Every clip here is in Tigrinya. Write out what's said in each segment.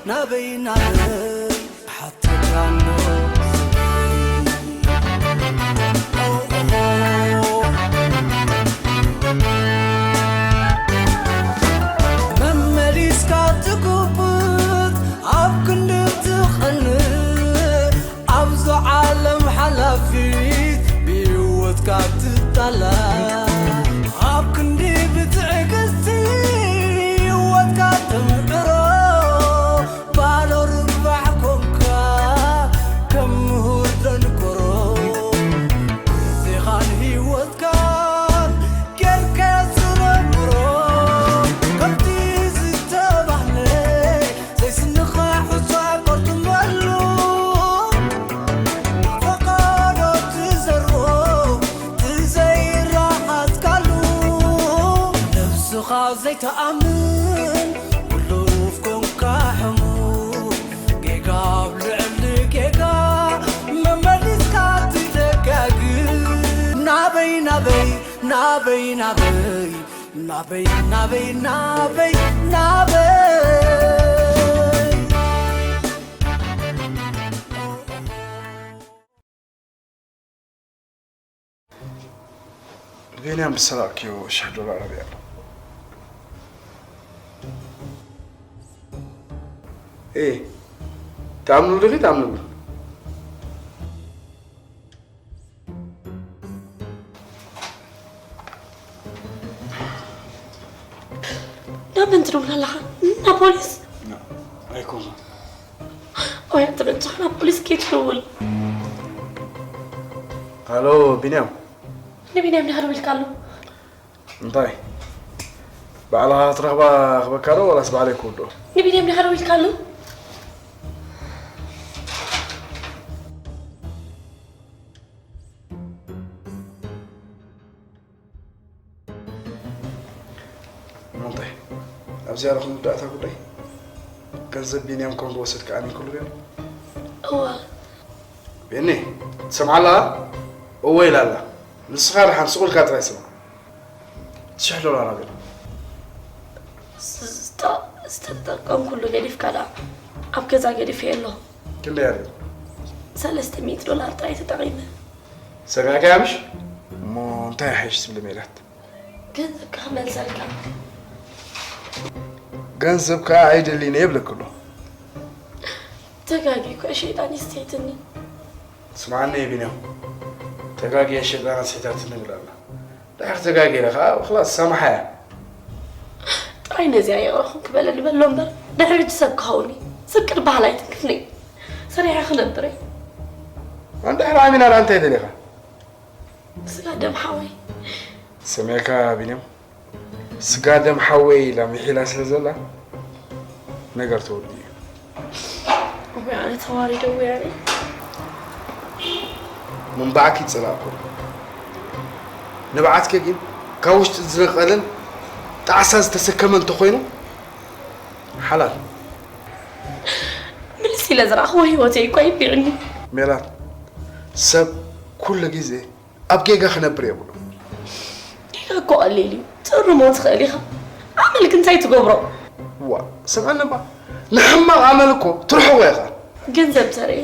ናበይ ናበይ ሓተካ ኣሎ መመሊስካ ትጉብጥ ኣብ ክንዲ ትቐንእ ኣብዛ ዓለም ሓላፊት ብህይወትካ ትጣላ ኣብ ክንዲ ብትዕግስቲ ህይወትካ ተምዕሮ ባዶ ርባሕ ኮንካ ከም ምሁር ደንቆሮ ግዜኻን ህይወትካን ጌርካ ዝነብሮ ከምቲ ዝተባህለ ዘይስንኻ ሑጻ ቆርጥመሉ ፈቃዶ ትዘርኦ ትዘይረኣኻትካሉ ነብስኻ ዘይተኣምን ውሉፍ ኮንካ ሕሙም ጌጋ ኣብ ልዕሊ ጌጋ መመሊስካ ትደጋግም ናበይ ናበይ ናበይ ናበይ ናበይ ናበይ ናበይ ናበይ ቢንያም ብሰራቕክዮ ሽሕ ዶላር ኣበይ ኣሎ? ኤ ትኣምንሉ ዲኺ ትኣምንሉ? ናብ መን ትድውል ኣለኻ? ናብ ፖሊስ? ኣይኮኑን። ኦያ ትረንቻ ናብ ፖሊስ ከይትደውል። ሃሎ ቢንያም። ንቢንያም ዲኻ ደዊልካሉ? እንታይ ባዕልኻ ክትረኽባ ክበካ ዶ ዋላስ ባዕለይ ክውድኦ? ንቢንያም ዲኻ ደዊልካሉ? እሞ እንታይ ኣብዚኣ ዶ ክንውዳእ እታ ጉዳይ? ገንዘብ ቢንያም ከም ዝወሰድካ ኣሚንክሉ ዶ? እወ። ቤኒ ትሰምዓ ኣለኻ? እወ ኢላ ኣላ። ንስኻ ደሓን ስቕ ኢልካ ጥራይ ስማዕ። ሽሕ ዶላር ኣበይ? ዝተጠቀምኩሉ ገዲፍካ ደኣ ኣብ ገዛ ገዲፈዮ ኣለኹ። ክንደይ ኣበይ? ሰለስተ ሚእቲ ዶላር ጥራይ ተጠቒመ። ሰሚዕካያ ምሽ? እሞ እንታይ ይሓይሽ ትብሊ ሜላት? ገንዘብካ ክመልሰልካ። ገንዘብካ ኣይደልን እየ ይብለኪ ኣሎ። ተጋጊ እኮ ሸይጣን ይስተይትኒ። ስምዓኒ ቢንያም፣ ተጋግየ ሸይጣን ኣስሒታትኒ ይብል ኣሎ። ድሕሪ ተጋጊረ ከዓ ክላስ ሰማሓያ። ጥራይ ነዚኣ ይቕረኹም ክበለኒ በሎ እምበር ድሕሪ ሕጂ ሰብ ክኸውን እዩ። ሰብ ቅዲ ባህል ኣይትንክፍኒ። ሰሪሐ ክነብር እየ። ኣንድሕሪ ኣሚና ደኣ እንታይ ደሊኻ? ስጋ ደም ሓወይ። ሰሚዕካ ቢንያም፣ ስጋ ደም ሓወይ ኢላ ምሒላ ስለ ዘላ ነገር ተወዲኡ እዩ። ወይ ኣነ ተዋሪደ ወይ ኣነ። ምንባዕኪ ይጸላእኩ። ንብዓትኪ ግን ካብ ውሽጢ ዝነቐለን ጣዕሳ ዝተሰከመ እንተኾይኑ ሓላል። ምልስ ኢለ ዝረኣኽዎ ህይወተይ እኮ ይቢዕኒ። ሜላት፣ ሰብ ኩሉ ግዜ ኣብ ጌጋ ክነብር የብሉ። ጌጋ እኮ ቀሊል እዩ። ትእርሞ ትኽእል ኢኻ። ኣመል ግን እንታይ ትገብሮ? ዋ ስምዐኒ እባ፣ ንሕማቕ ኣመል እኮ ትርሕቖ ኢኻ። ገንዘብ ተርእየ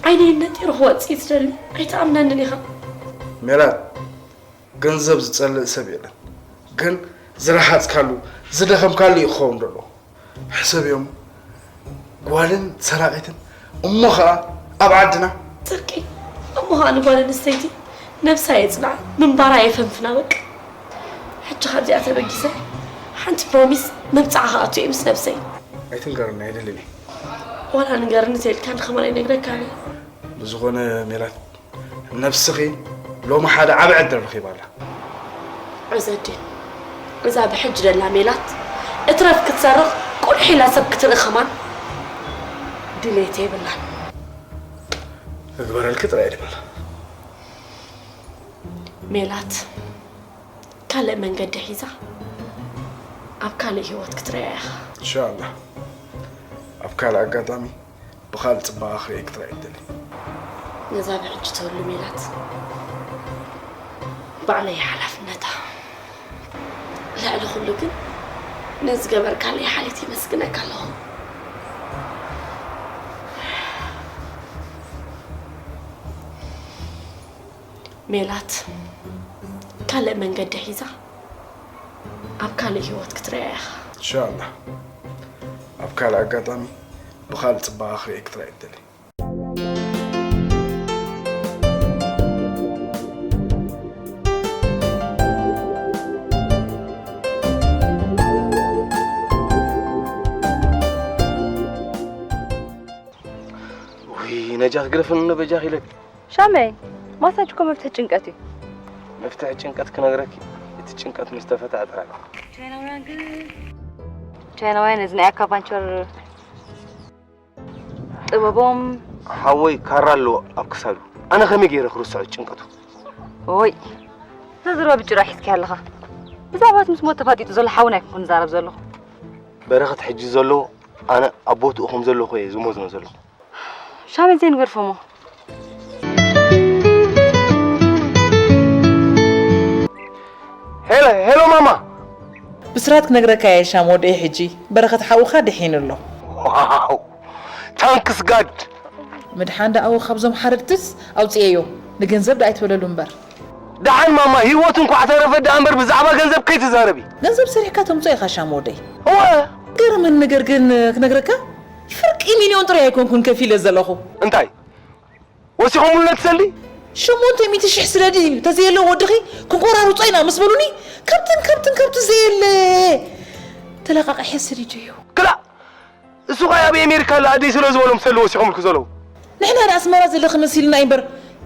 ዓይነይ ነጢሩ ክወፅእ እዩ ትደሊ። ኣይትኣምነንን ኢኻ። ሜላት፣ ገንዘብ ዝጸልእ ሰብ የለን፣ ግን ዝረሃጽካሉ ዝደኸምካሉ እዩ ክኸውን ዘለዎ። ሕሰብዮም፣ ጓልን ሰራቒትን እሞ ኸኣ ኣብ ዓድና። ጽድቂ እሞ ኸኣ ንጓል ኣንስተይቲ ነብሳ የጽንዓ ምንባራ የፈንፍና በቃ። ሕጂ ካብዚኣ ተበጊሰ ሓንቲ ፕሮሚስ መብጽዓ ክኣቱ እየ ምስ ነብሰይ። ኣይትንገርኒ ኣይደልን እየ። ዋላ ንገርኒ ተይልካኒ ከማን ኣይነግረካን እየ። ብዝኾነ ሜላት ነብስኺ ሎሚ ሓደ ዓቢ ዕድል ረኺባ ኣላ። ዑዘዲን እዛ ብሕጂ ደላ ሜላት እትረፍ ክትሰርቕ ቁልሕ ኢላ ሰብ ክትርኢ ከማን ድሌት የብላን። እግበረልኪ ጥራይ ድብል። ሜላት ካልእ መንገዲ ሒዛ ኣብ ካልእ ህይወት ክትርእያ ኢኻ። እንሻላ ኣብ ካልእ ኣጋጣሚ ብኻልእ ጽባቐ ክርእየኪ ጥራይ እደሊ። ነዛ ብሕጂ ትህሉ ሜላት ባዕለይ ሓላፍነታ። ልዕሊ ኩሉ ግን ነዚ ገበርካለይ ሓሊት የመስግነካ ኣለኹ። ሜላት ካልእ መንገዲ ሒዛ ኣብ ካልእ ህይወት ክትርእያ ኢኻ። ኢንሻላህ ኣብ ካልእ ኣጋጣሚ ብኻልእ ፅባቐ ክርእየኪ ጥራይ እደሊ። ውይ ነጃት ግደፍኒ በጃኺ ኢለኪ። ሻመይ፣ ማሳጅ እኮ መፍትሒ ጭንቀት እዩ። መፍትሒ ጭንቀት ክነግረኪ፣ እቲ ጭንቀት ምስ ተፈትሐ ጥራይ። ቻይናውያን ነዚ ናይ ኣካፓንቸር ጥበቦም። ሓወይ ካራ ኣለዎ ኣብ ክሳዱ። ኣነ ከመይ ገይረ ክርስዖ ጭንቀቱ? ኦይ፣ ተዝርባ ብጭራ ሒዝኪ ኣለኻ። ብዛዕባ እቲ ምስ ሞት ተፋጢጡ ዘሎ ሓውና ኣይኮንኩን ዝዛረብ ዘለኹ። በረኸት ሕጂ ዘለዎ ኣነ ኣብ ቦትኡ ከም ዘለኹ እየ ዝሞዝኖ ዘለኹ። ሻመይ ዘይንገርፎሞ። ሄሎ ሄሎ ማማ። ብስራት ክነግረካ እየ ሻም ወደይ፣ ሕጂ በረኸት ሓውኻ ድሒኑ ኣሎ። ዋው ታንክስ ጋድ። ምድሓን ደኣ ካብዞም ሓረድትስ ኣውፅኤዮ፣ ንገንዘብ ደኣ ኣይትበለሉ እምበር። ደሓን ማማ፣ ህይወቱ እንኳዕ ተረፈ ደኣ እምበር ብዛዕባ ገንዘብ ከይትዛረቢ። ገንዘብ ሰሪሕካ ተምፅኦ ኢኻ ሻም ወደይ። እወ። ገርምን ነገር ግን ክነግረካ፣ ፍርቂ ሚልዮን ጥራይ ኣይኮንኩን ከፊለ ዘለኹ። እንታይ ወሲኹምሉ ነቲ ሰልዲ? ሸሞንተ ሚእቲ ሽሕ ስደዲ እዩ፣ ተዘየለ ወድኺ ክንቆራርጾ ኢና ምስ በሉኒ፣ ካብትን ካብትን ካብቲ ዘየለ ተለቃቂሐ ሰዲደዮ። ክላእ እሱ ኸ ኣብ ኣሜሪካ ኣለ ኣደይ ስለ ዝበሎም ሰልዲ ወሲኾምልኩ ዘለዉ። ንሕና ንኣስመራ ዘለኺ መሲልና እዩ እምበር፣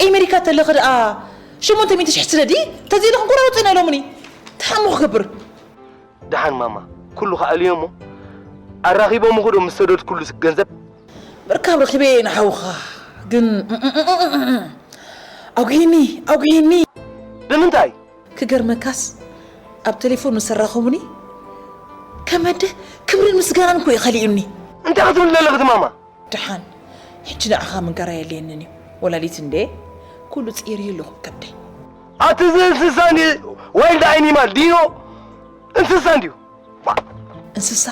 ኣሜሪካ ተለኺ ደኣ ሸሞንተ ሚእቲ ሽሕ ስደዲ፣ ተዘየለ ክንቆራርጾ ኢና ኢሎምኒ። እንታይ እሞ ክገብር? ደሓን ማማ ኩሉ ከኣልዮ እሞ ኣራኺቦምኹ ዶ ምስ ሰደድኩሉስ ገንዘብ? ምርካብ ረኺበ እየ ንሓውኻ፣ ግን ኣጉሂኒ፣ ኣጉሂኒ። ብምንታይ? ክገርመካስ ኣብ ቴሌፎን ምስ ኣራኸቡኒ ከመደ ክብርን ምስጋናን እኮ እዩ ከሊኡኒ። እንታይ ክትብሊ ዘለኺ እቲ ማማ? ደሓን ሕጂ ንዓኻ ምንጋር ኣየድልየንን እዩ። ወላዲት እንዴ ኩሉ ጽይርዩ ኣለኹ ከብደይ። ኣቲ እዚ እንስሳ እንዲ ዋይልድ ኣኒማል ዲኖ እንስሳ እንድዩ። እንስሳ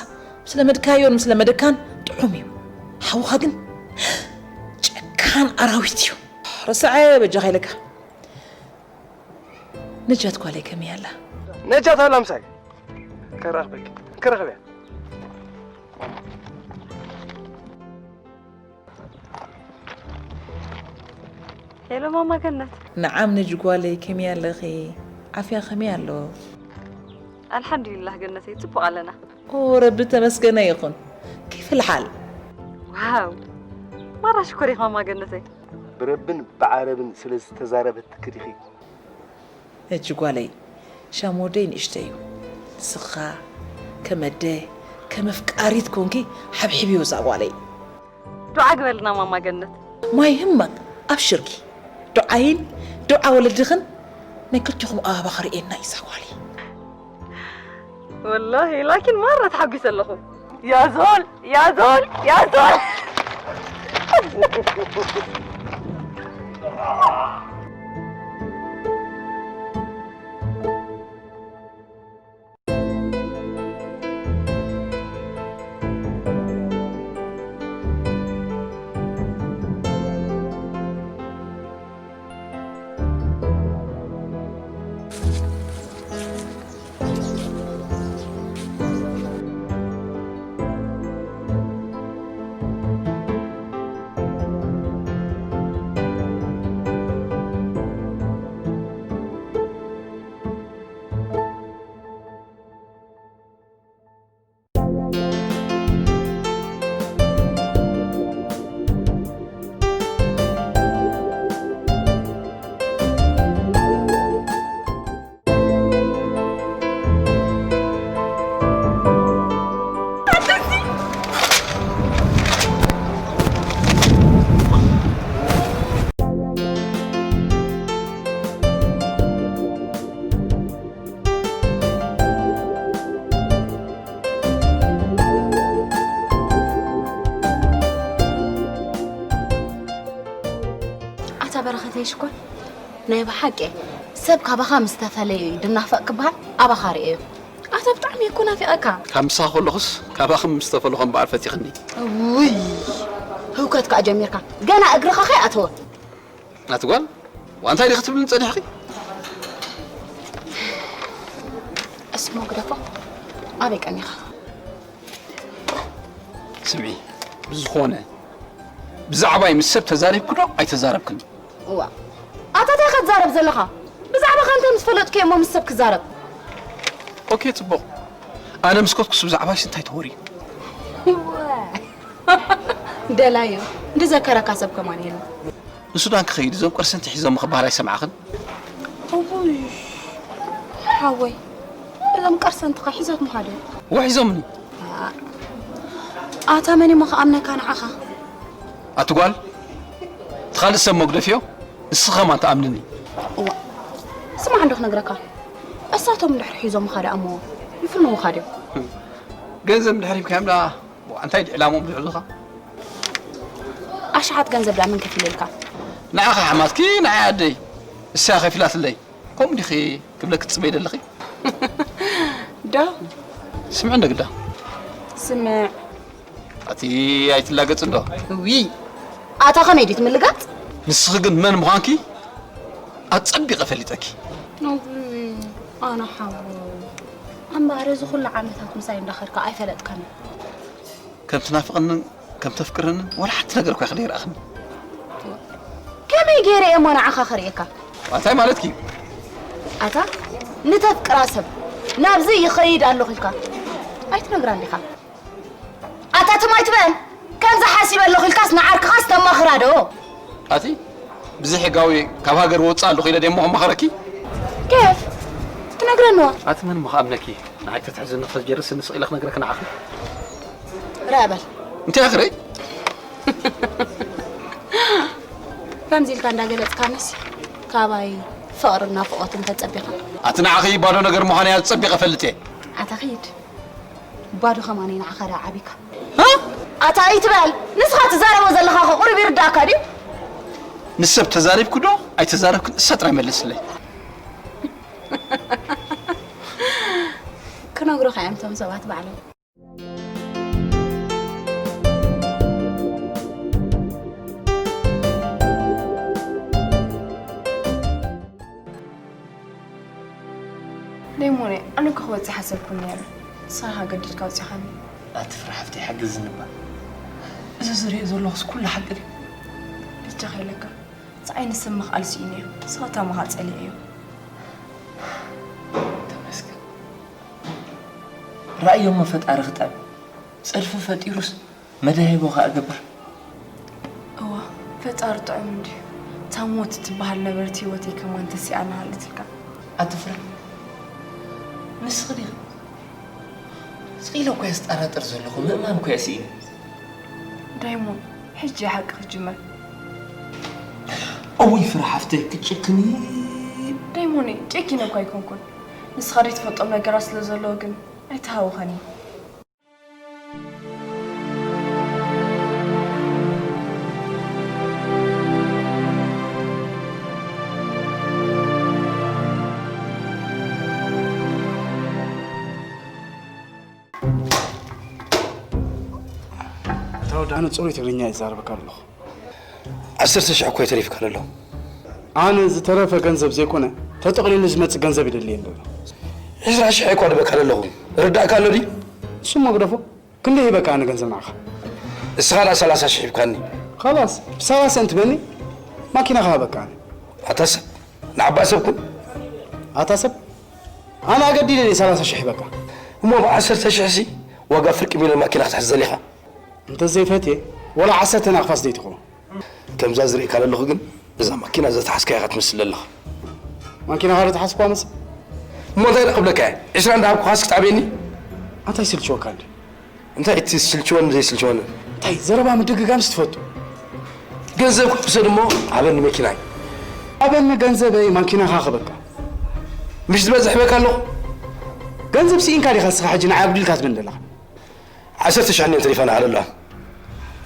ምስ ለመድካዮን ምስ ለመደካን ጥዑም እዩ። ሓውኻ ግን ጨካን ኣራዊት እዩ። ረስዐ በጃኻ ኢለካ። ነጃት ጓለይ ከመይ ኣላ? ነጃት ኣላ ምሳይ። ከራኽበኪ ከራኽበያ። ሄሎ ማማ ገነት። ነዓም ነጅ ጓለይ ከመይ ኣለኺ? ዓፍያ ከመይ ኣሎ? ኣልሓምዱሊላህ ገነተይ ጽቡቕ ኣለና። ኦ ረቢ ተመስገነ ይኹን። كيف الحال؟ ዋው ማራ ሽኮር ኢኺ ማማ ገነተይ። ብረብን ብዓረብን ስለ ዝተዛረበትኪ ዲኺ? ነጅ ጓለይ ሻም ወደይ ንእሽተይ እዩ። ንስኻ ከም ኣደ ከም ኣፍቃሪት ኮንኪ ሓብሒብዮ እዛ ጓለይ። ዱዓ ግበልና ማማ ገነት። ማይ ህመት ኣብሽርኪ ዱዓይን ዱዓ ወለድኽን ናይ ክልቲኹም ኣባባ ክርእየና እዩ እዛ ጓለይ። ወላሂ ላኪን ማራ ተሓጒሰ ኣለኹ። ያዞል ያዞል ያዞል ኣታ በረኸተይ ሽኮር ናይ ብሓቂ ሰብ ካባኻ ምስ ተፈለየ እዩ ድናፈቕ ክበሃል ኣባኻ ርእየዮ። ኣታ ብጣዕሚ እኮ ናፊቐካ። ካብ ምሳኺ ከለኹስ ካባኺ ምስ ተፈለኹ እምበኣር ፈቲኽኒ። ውይ ህውከት ከኣ ጀሚርካ ገና እግርኻ ከይኣተወ። ኣቲ ጓል ዋንታይ ዲኺ ትብልኒ ጸኒሕኺ? እስሞ ግደፎ። ኣበይ ቀኒኻ? ስምዒ፣ ብዝኾነ ብዛዕባይ ምስ ሰብ ተዛሪብኪ ዶ ኣይተዛረብክን? እዋ፣ ኣታ እንታይ ክትዛረብ ዘለኻ? ብዛዕባኻ እንታይ ምስ ፈለጥኩ እየ እሞ ምስ ሰብ ክዛረብ? ኦኬ፣ ጽቡቕ። ኣነ ምስ ከድኩስ ብዛዕባይስ እንታይ ተወርዩ? ደላዮ፣ እንድዘከረካ ሰብ ከማን የለን። ንሱዳን ክኸይድ እዞም ቀርሰንቲ ሒዞም ክበሃል ኣይሰማዕኽን? እውይ ሓወይ፣ እዞም ቀርሰንትኻ ሒዞት ምኻድ እዮም። እዋ ሒዞምኒ። ኣታ መን እሞ ክኣምነካ ንዓኻ? ኣቲ ጓል፣ እቲ ካልእ ሰብ መጉደፍዮ፣ ንስኺ ኸማን ትኣምንኒ። እዋ ስማዕ እንዶ ክነግረካ፣ እሳቶም እንድሕር ሒዞምኻ ደኣ እሞ ይፍንዉኻ ድዮም? ገንዘብ እንድሕር ሂብካዮም ደኣ እንታይ ድዩ ዕላምኦም ዝሕዙኻ? ኣሽሓት ገንዘብ ደኣ መን ከፊለልካ? ንዓኻ ሓማትኪ ንዓይ ኣደይ እሳ ከፊላትለይ። ከምኡ ዲኺ ክብለኪ ትጽበይ ዘለኺ? ዶ ስምዒ እንዶ ግዳ። ስምዕ። ኣቲ ኣይትላገጽ እንዶ። ዊ ኣታ ከመይ ድዩ ትምልጋጽ? ንስኺ ግን መን ምዃንኪ ኣጸቢቐ ፈሊጠኪ። ኣነ ሓወይ ኣምባረ እዚ ኩሉ ዓመታት ምሳይ እንዳኸድካ ኣይፈለጥካን። ከም ትናፍቕንን ከም ተፍቅረንን ወላ ሓንቲ ነገር እኳ ኢኺ ደይረኣኽኒ። ከመይ ገይረ እየ እሞ ንዓኻ ክርእየካ? እንታይ ማለትኪ? ኣታ ንተፍቅራ ሰብ ናብዚ ይኸይድ ኣለኹ ኢልካ ኣይትነግራን ዲኻ? ኣታ ትም ኣይትበል። ከምዚ ሓሲበ ኣለኹ ኢልካስ ንዓርክኻስ ተማኽራ ዶ? ኣቲ ብዘይሕጋዊ ካብ ሃገር ወፅእ ኣለኹ ኢለ ደሞ ከማኽረኪ? ኬፍ ትነግረንዋ? ኣቲ መን ምኻኣምነኪ ንዓይ ተትሕዝኒ ክፈጅርስ ንስቕ ኢለ ክነግረኪ ንዓኺ? ርኣ በል። እንታይ ኣኽረይ? ከምዚ ኢልካ እንዳገለጽካንስ ካባይ ፍቕርን ናፍቖትን ተጸቢኻ? ኣቲ ንዓኺ ባዶ ነገር ምዃነይ ኣጸቢቐ እፈልጥ እየ። ኣታ ኺድ። ባዶ ኸማን ንዓኻ ደኣ ዓቢካ። ኣታ ኣይትበል። ንስኻ ትዛረቦ ዘለኻ ኸ ቁሩብ ይርዳእካ ድዩ? ንሰብ ተዛሪብኪ ዶ ኣይተዛረብክን እሳ ጥራይ መልስለይ። ክነግሩኻ እዮም እቶም ሰባት ባዕሎም። ደይሞነይ፣ ኣነ እኮ ክወጽእ ሓሰብኩ ነይረ። ንስኻ ገዲድካ ኣውጺኻኒ። ኣትፍርሒ ሓፍተይ፣ ሓግዝኒ እባ። እዚ ዝሪኦ ዘለኹስ ኩሉ ሓቂ ድዩ? በጃኻ ኢለካ። እዚ ዓይኒ ሰብ ምኽኣል ስኢነዮ። ንስኻ ታማኻ ጸሊኤዮ። ተመስገን። ራእይ እሞ ፈጣሪ ክጥዕም። ጸድፊ ፈጢሩስ መደያይቦ ከኣ እገብር። እዋ፣ ፈጣሪ ጥዑም እንድዩ። እታ ሞት እትበሃል ነበረት ህይወተይ ከማን ተሲኣ እናሃለትልካ። ኣቲ ፍረ፣ ንስኺ ዲኺ? ስቕ ኢለ እኮ እየ ዝጠራጠር ዘለኹ፣ ምእማን እኮ እየ ስኢነ። ዳይሞን፣ ሕጂ እያ ሓቂ ክትጅመር። እውይ ፍረ ሓፍተይ፣ ክትጭክኒ። ዳይሞን፣ ጨኪነ እኮ ኣይኮንኩን። ንስኻ ዘይትፈልጦም ነገራት ስለ ዘለዉ ግን ኣይተሃውኸኒ። እታ ወዲ ኣነ ጽሩይ ትግርኛ ይዛረበካ ኣለኹ። ዓሰርተ ሽሕ እኮ እዩ ተሪፍካ ዘሎ። ኣነ ዝተረፈ ገንዘብ ዘይኮነ ተጠቕሊሉ ዝመጽእ ገንዘብ ይደልየኒ ዘሎ። ዕስራ ሽሕ እኮ ድበካ ዘለኹ። ርዳእካ ኣሎ ድዩ? እሱ እሞ ግደፎ። ክንደይ ሂበካ ኣነ ገንዘብ ንዓኻ? እስኻ ደኣ ሰላሳ ሽሕ ሂብካኒ። ኸላስ ብሰላሳ እንትበኒ ማኪና ክሃበካ ኣነ። ኣታ ሰብ ንዓባ ሰብ ኩን። ኣታ ሰብ ኣነ ኣገዲደ ድየ ሰላሳ ሽሕ ሂበካ? እሞ ብዓሰርተ ሽሕ ሲ ዋጋ ፍርቂ ሚልዮን ማኪና ክትሕዝ ደሊኻ? እንተዘይፈትየ ወላ ዓሰርተ ናቕፋስ ዘይትኸውን። ከምዛ ዝርእየካ ዘለኹ ግን እዛ ማኪና ዘትሓዝካያ ኢኻ ትመስል ዘለኻ። ማኪናኻ ዶ ትሓዝኩዋ መስል? እሞ እንታይ ደኣ ክብለካ እየ? ዕስራ እንዳሃብኩኻስ ክትኣብየኒ? ኣንታይ ስልችወካ እንዲ? እንታይ እቲ ዝስልችወንን ዘይስልችወንን? እንታይ ዘረባ ምድግጋምስ ትፈቱ? ገንዘብ ክውሰድ እሞ ሃበኒ መኪናይ። ሃበኒ ገንዘበይ ማኪናኻ ክበካ። ምሽ ዝበዝሕ በካ ኣለኹ። ገንዘብ ስኢንካ ዲኻ እስኻ ሕጂ ንዓይ ኣጉዲልካ ትብለኒ ዘለኻ? ዓሰርተ ሽሕ እኔን ተሪፋና ሃለላ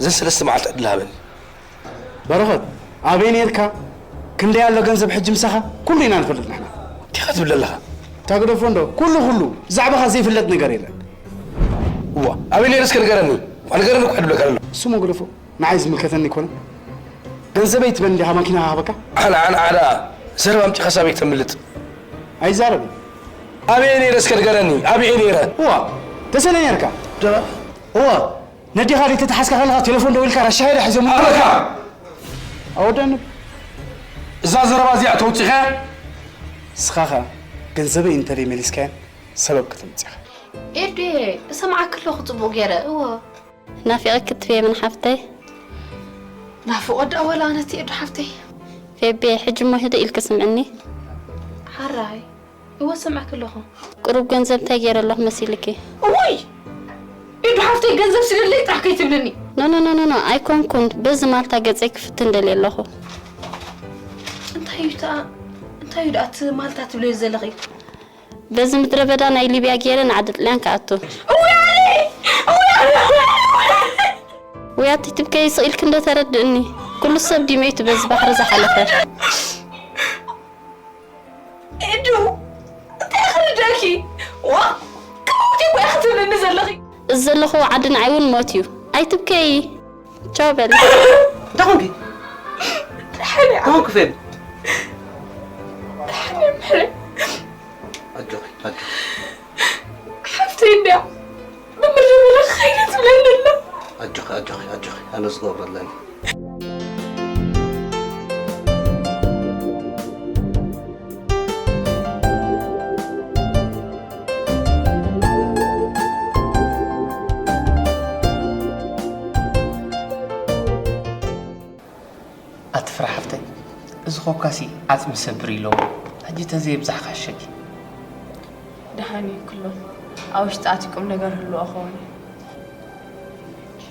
እዘን ሰለስተ መዓልቲ ዕድል ሃበኒ። በረኸት ኣበይ ነይርካ? ክንደይ ኣሎ ገንዘብ ሕጂ ምሳኻ? ኩሉ ኢና ንፈልጥ ንሕና። እንታይ ኢኻ ትብል ዘለኻ? ታግደፎ እንዶ ኩሉ ኩሉ ብዛዕባኻ ዘይፍለጥ ነገር የለን። እዋ ኣበይ ነይረ እስከ ንገረኒ። እዋ ንገረኒ እኳ ድብለካ ዘሎ። ስሞ ግደፎ ንዓይ ዝምልከተኒ ኣይኮነን። ገንዘበይ ትበል እንዲኻ ማኪና ሃበካ? ዓላ ዓላ ዓላ፣ ዘረባ ኣምጺኻ ሳበይ ተምልጥ? ኣይዛረብን። ኣበየ ነይረ እስከ ንገረኒ፣ ኣበየ ነይረ? እዋ፣ ተሰነ ነርካ። ደባ? እዋ፣ ነዲኻ ደይ ተተሓዝካ ከለኻ ቴሌፎን ደዊልካ ራሻ ሄደ ሒዞም ኣለካ። ኣወዳኒ። እዛ ዘረባ እዚኣ ተውጺኻ? እስኻ ኸኣ ገንዘበይ እንተ ደይ መሊስካየን ሰበብ ከተምጽኻ። ኤዱየ፣ እሰምዓኪ ኣለኹ ጽቡቕ ገይረ። እዋ። ናፊቐኪ ትፌምን ሓፍተይ? ናፍቖ ደኣ ወላ ኣነቲ ኤዱ ሓፍተይ። ፌቤ፣ ሕጂ እሞ ህድእ ኢልኪ ስምዕኒ። ሓራይ፣ እወ ሰምዐኪ ኣለኹ። ቁሩብ ገንዘብ እንታይ ገይረ ኣለኹ መሲልኪ? እውይ! ኤዱ ሓፍተይ ገንዘብ ስልለይ ጥራሕ ከይትብልኒ። ኖ፣ ኖ፣ ኖ፣ ኖ፣ ኖ፣ ኣይኮንኩን። በዚ ማልታ ገጸይ ክፍትን ደልየ ኣለኹ። እንታይ እዩ እታ፣ እንታይ እዩ ደኣ እቲ ማልታ ትብልዮ ዘለኺ? በዚ ምድረ በዳ ናይ ሊብያ ገይረ ንዓዲ ጥልያን ክኣቱ። እውይ ኣነ! እውይ ኣነ! እውይ ኣነ! ውያት ትብከይ ስቕ ኢልኪ እንዶ ተረድእኒ። ኩሉ ሰብ ድዩ መይቱ በዚ ባሕሪ ዝሓለፈ? ኤዱ፣ እንታይ ክርደእኪ? ዋ፣ ክሞት እኮ ኢኺ ትብልኒ ዘለኺ። እዚ ዘለኹዎ ዓዲ ንዓይ እውን ሞት እዩ። ኣይትብከዪ። ቻው በል። እንታይ ኾንኪ? ደሓን እየ። እንታይ ኾንኪ ፌብ? ደሓን እየ ምሕረይ። ኣጆኺ፣ ኣጆኺ። ሓፍተይ እንድያ ብምድረ በዳ ክኸይድ ትብለኒ ኣላ። ኣጆኺ፣ ኣጆኺ፣ ኣጆኺ። ኣነ ዝገብሮ ኣለኒ። ኣትፍራ ሓፍተይ፣ እዚ ኮካሲ ዓጽሚ ሰብር ኢሎሞ፣ ሕጂ ተዘየብዛሕ ክሕሸኪ። ደሓን እዩ ክሎ፣ ኣብ ውሽጢ ኣቲ ቁም ነገር ህልዎ ኸውን እዩ።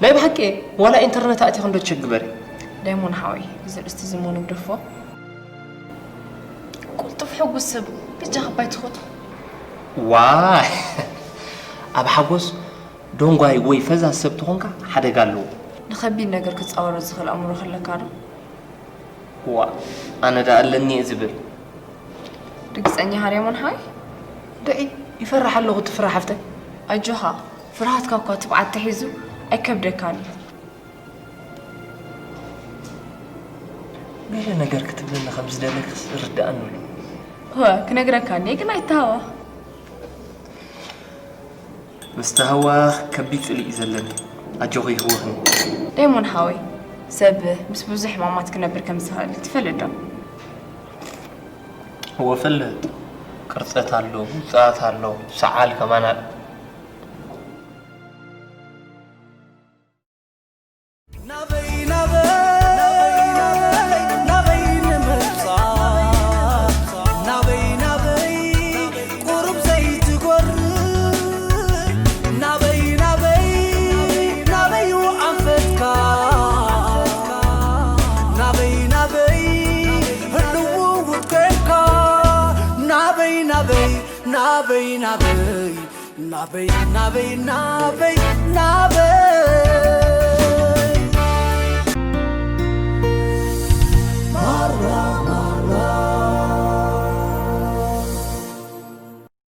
ናይ ብሓቂ ዋላ ኢንተርነት ኣእቲኺ እንዶ ቸክ ግበሪ። ዳይሞን ሓወይ፣ እዚ ርእስቲ ዝሞ ንግደፎ። ቁልጡፍ ሕጉስ ሰብ ብጃኻ ባይ ትኹን። ዋይ! ኣብ ሓጎስ ዶንጓይ ወይ ፈዛዝ ሰብ ተኾንካ ሓደጋ ኣለዎ። ንኸቢድ ነገር ክጻወሮ ዝኽእል ኣእምሮ ከለካ ዶ? ዋእ፣ ኣነ ደኣ ኣለኒ እየ ዝብል። ርግጸኛ ኢኻ ዳይሞን ሓወይ? ደዒ፣ ይፈርሕ ኣለኹ ትፍራ ሓፍተይ። ኣጆኻ፣ ፍርሃትካ እኳ ትብዓት ተሒዙ ኣይከብደካን እዩ። ገለ ነገር ክትብለኒ ከም ዝደለክስ ይርድኣኒ ኣሎ። እወ፣ ክነግረካ እንድየ ግን ኣይተሃወኽ። ምስ ተሃወኽ ከቢድ ጽልኢ እዩ ዘለኒ። ኣጆኺ ይህወኽኒ። ዳይሞን ሓወይ፣ ሰብ ምስ ብዙሕ ሕማማት ክነብር ከም ዝኽእል ትፈልጥ ዶ? እወ እፈልጥ። ቅርጸት ኣሎ፣ ውጽኣት ኣሎ፣ ሰዓል ከማን ኣሎ። ናበይ ናበይ ናበይ ንምብጻሕ ናበይ ናበይ ቁሩብ ዘይትጎርእ ናበይ ናበይ ናበይ ኣንፈትካ ናበይ ናበይ ህልው ውከልካ ናበይ ናበይ ናበይ ናበይ ናበይ ናበይ ናበይ ናበይ